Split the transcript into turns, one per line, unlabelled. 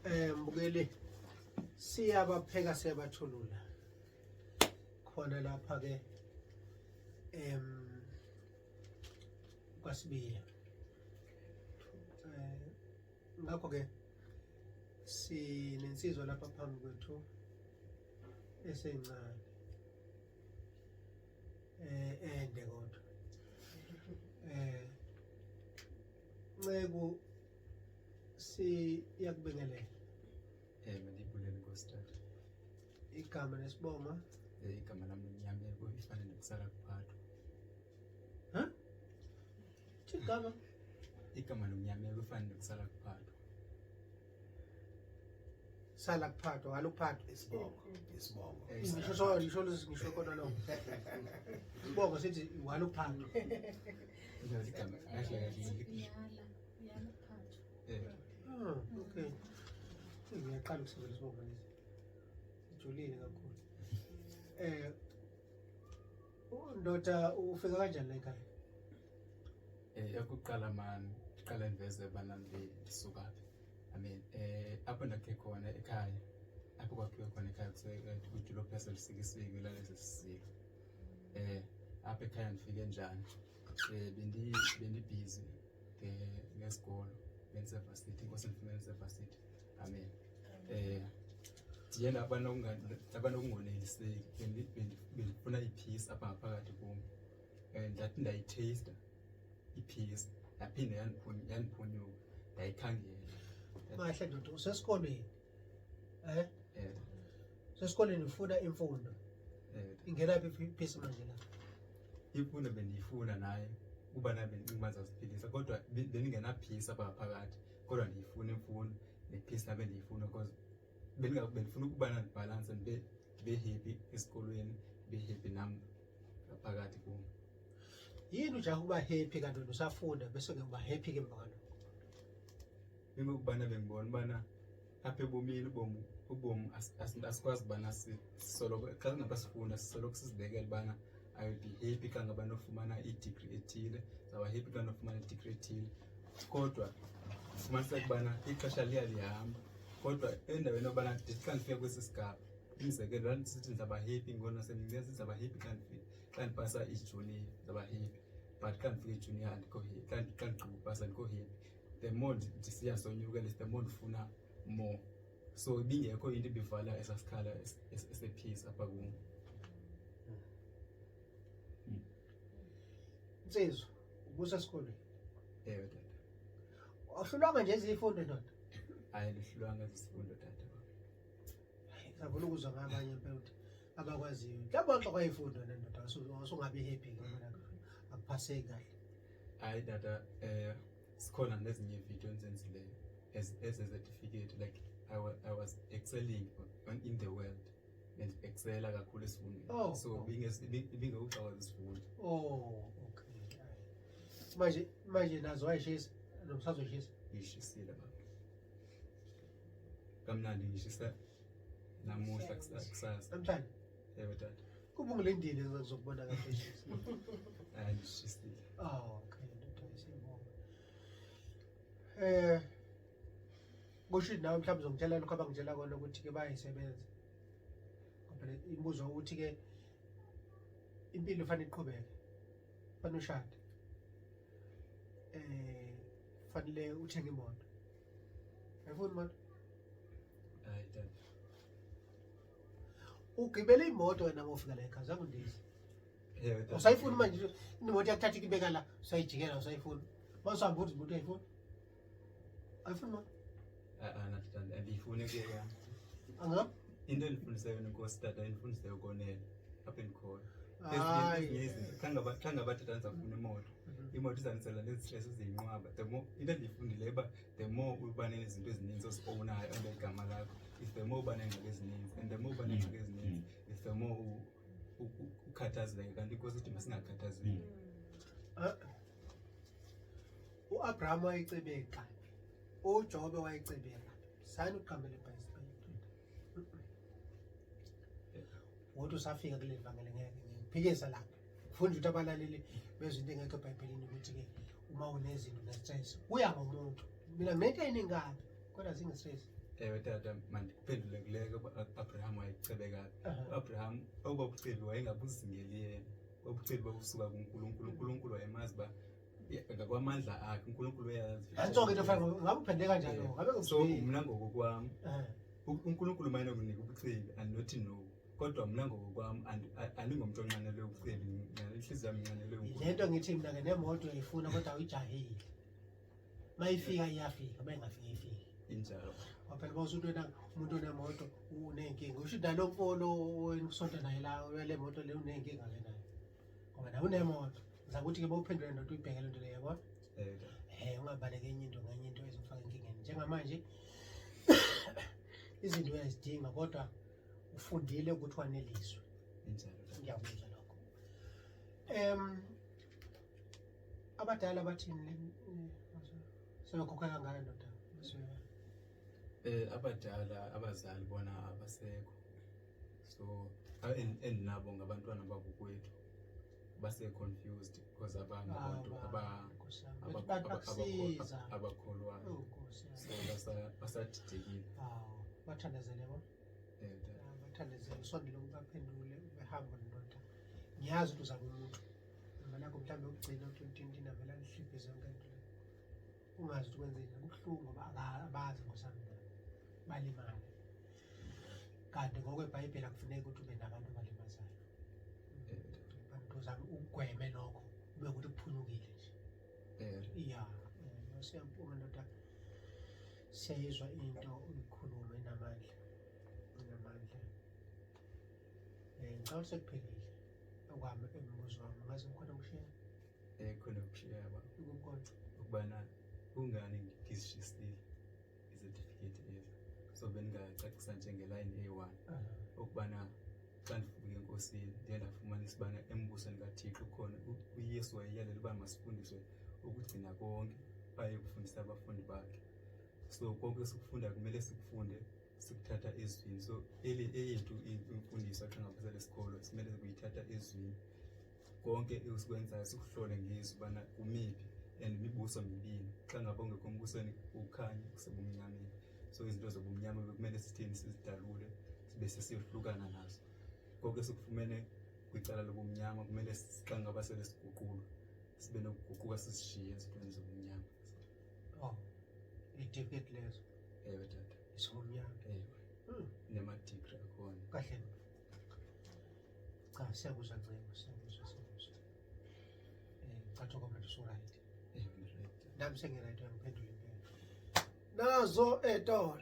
Mbukeli, siyabapheka, siyabathulula khona lapha ke kwaSibiya. Ngakho ke sinensizwa lapha phambi kwethu esencane, ende kodwa. Nceku, siyakubingelela.
Mandibulele, Nkosi, tata.
Igama nesibongo?
Igama lami Nyameko, ifane nokusala kuphathwa.
Ha? Igama?
Igama lomnyameko ifane nokusala kuphathwa.
Sala kuphathwa, wala ukuphathwa.
Isibongo, isibongo.
Ngisho so, ngisho ngisho kodwa lo. Isibongo sithi wala ukuphathwa.
Igama kahle kahle.
Yala, yala kuphathwa.
Ah, okay. Ngiyaqala ukusizwa lesibongo lesi. Sijulile kakhulu. Ndoda, ufika kanjani la ekhaya?
Yokuqala mani, ndiqale ndiveze ubana ndisuka phi. I mean, apho ndakhe khona ekhaya, apho kwakhiwe khona ekhaya kwidolophu yaseLusikisiki, kwilali yaseSisilo. Apha ekhaya ndifike njani? Bendibhizi ngesikolo, bendisevasithi, inkosi ndifumene ndisevasithi. Amen. Ndiye ndaba nokungoneliseki, bendifuna i-peace apha ngaphakathi kum. Ndathi ndayitheyista i-peace, yaphinde yandiphunyuka, ndayikhangela.
Mahle ndoda, usesikolweni. Eh? Usesikolweni, ufuna imfundo. Ingena phi i-peace manje la?
Imfundo bendiyifuna naye kuba naye bendicinga uba ndizaziphilisa, kodwa bendingena-peace apha ngaphakathi, kodwa ndiyifuna imfundo ne-peace nabe ndiyifuna because bendifuna ukubana ndibhalanse, ndibe happy esikolweni, ndibe happy nam ngaphakathi kum.
Yini ujaha ukuba happy kanti wena usafunda, bese ke uba happy ke emva kwalokho?
Ingokubana bengibona ubana apha ebomini ubomi asikwazi ubana sisoloko xa ngaba sifunda sisoloko sizibekele ubana I will be happy xa ngaba nofumana i-degree ethile, ndizawuba happy xa ndofumana i-degree ethile. Kodwa fumaniseka ubana ixesha liya lihamba, kodwa endaweni yobana ndithi xa ndifika kwesi sigaba, umzekelo, ndandisithi ndizawuba happy ngona sendincinci, ndizawuba happy xa ndipasa i-junior, ndizawuba happy, but xa ndifika i-junior andikho happy, xa ndigqiba upasa andikho happy. The more ndisiya sonyuka, the more ndifuna more. So ibingekho into ibivala esaa sikhala ese-peace apha kum.
Nsizwa, ubusesikolweni?
Ewe tata.
Awuhlulwanga nje izifundo, ndoda?
Hayi, ndihlulwanga izifundo, tata.
Ngizabona ukuzwa ngabanye impela ukuthi abakwaziyo. Mhlawumbe waxoxa kwayifundo nendoda, usungabi happy ke ngoba akuphaseki kahle.
Hayi tata, sikhona nezinye iividiyo endizenzileyo as a certificate, like I was excelling in the world, bendiexcela kakhulu esifundweni. So ibingekuxoka isifundo.
Oh, okay. Manje nazo wayishisa noma usazoyishisa?
Ngiyishisile baba. Kamnandi, ngishisa namuhla, kusasa.
Namhlanje?
Ewe tata.
Kuba ungilindile ngizokubona kahle ishisa.
Hayi, ngishisile.
Oh, okay, ndoda, siyabonga. Kusho ukuthi nawe mhlawumbe uzongitshela lokho abangitshela kona ukuthi ke bayayisebenza. Ngoba imibuzo uthi ke impilo ifanele iqhubeke. Fanele ushade. Fanele uthenge imoto. Ayifuni imoto?
Hayi tata.
Ugibele imoto wena ngofika la ekhaya, zange undize.
Ewe tata.
Usayifuni manje imoto yakuthatha ikubeka la, usayijikela, usayifuni. Mawusahamba uthi imoto ayifuni. Ayifuni imoto?
Ah, nathi tata, andiyifuni ke yam.
Anga?
Into endifundise yona inkosi tata, indifundise ukonela apho endikhoyo.
Hayi.
Ezinye izinto xa ngaba tata ndizawufuna imoto, imoto izandisela nezi-stress eziyinqwaba. The more into endiyifundileyo uba the more uba nezinto ezininzi ozi-ownayo under igama lakho, is the more uba neengxaki ezininzi, and the more uba neengxaki ezininzi is the more ukhathazeke, kanti inkosi ithi masingakhathazeki.
Ah. U-Abraham wayecebe kabi, uJobe wayecebe kabi. Sani ukuqambela ibhayisikili. Wothi usafika kuleli vangeli, ngeke ngiphikisa lapha. Ngifunda ukuthi abalaleli bezwe into engekho eBhayibhelini ukuthi-ke uma unezinto une-stress. Kuya ngomuntu. Mina nginento eningi kabi kodwa zingi-stress.
Ewe tata, mandikuphendule kule Abraham wayecebe kabi. UAbraham obo bucebi wayengabuzingeli yena, obucebi babusuka kuNkulunkulu. UNkulunkulu wayemazi uba ngakwamandla akhe, uNkulunkulu uyayazi.
Nantso ke into efana ngabe uphendule kanjalo, ngabe
So mna ngokokwam, uNkulunkulu mayena kunika ubucebi andinothi no, kodwa mna ngokokwam andingomntu onxanelwe ubucebi, intliziyo yam inxanelwe
Le nto ngithi mna ke nemoto uyayifuna kodwa awuyijahile. Mayifika iyafika, mayingafiki ifike.
Injalo.
Phela uma usuthi wena umuntu onemoto uney'nkinga, usho ukuthi nalo mfo lo usonta naye la wele moto le uney'nkinga ke naye, ngoba nawe unemoto. Ngizama ukuthi-ke bawuphendule ndoda, uyibheke le nto leyo, yabona? Ungabaleki enye into ngenye into ezokufaka enkingeni. Njengamanje izinto uyazidinga kodwa ufundile ukuthi waneliswe.
Injalo.
Ngiyakuzwa lokho. Abadala bathini? Sebekhokha kangaka ndoda?
Abadala, abazali bona abasekho, so endinabo ngabantwana bakokwethu, base-confused because abangabantu abakholwayo, so basadidekile.
Bathandazele bo, bathandazele, usondele ubaphendule, behambe ndoda. Ngiyazi ukuthi uzaba umuntu noma lakho mhlawumbe ukugcina uthi avele alihliphe zonke into le, ungazi ukuthi kwenzeni. Kubuhlungu ngoba abazi nkosami, balimale, kanti ngokwebhayibheli akufuneki ukuthi ube nabantu abalimazayo. Bantu uzame ukugweme lokho, ube ukuthi kuphunyukile nje. Ya, siyabonga ndoda, siyayizwa into uyikhulume, inamandla, inamandla. Ngicabanga sekuphelile okwami imibuzo wami, ngaze ngikhona ukushiya.
Khona ukushiya baba.
Ukukhona.
Ukubana kungani ngizishisile izetifiketi ezi, so bendingacacisa njengelayini eyi-one ukubana xa ndifike enkosini ndiye ndafumanisa ubana embusweni kaThixo ukhona uYesu wayeyalela uba masifundiswe ukugcina konke aye kufundisa abafundi bakhe. So konke esikufundayo kumele sikufunde sikuthatha ezwini. So eyethu imfundiso xa ngapha lesikolo simele kuyithatha ezwini. Konke esikwenzayo sikuhlole ngezwi ubana kumiphi, and imibuso mibini. Xa ngaba ungekho embusweni ukhanya, kusebumnyameni. So izinto zobumnyama bekumele sithini, sizidalule sibe sesiyohlukana nazo. Konke sikufumene kwicala lobumnyama kumele xa ngaba sele siguqulwa sibe nokuguquka, sizishiye ezintweni zobumnyama.
Oh, iy'tifiketi lezo?
Ewe tata.
Izobumnyama?
Ewe. Nemadigri akhona.
Kahle. Cha, siyakuzwa Ncebo, siyakuzwa, siyakuzwa. Ngicatha kwamanje usu-right.
Ewe, ndi-right.
Nami sengi-right, uyangiphendula impela. Nazo ey'tolo.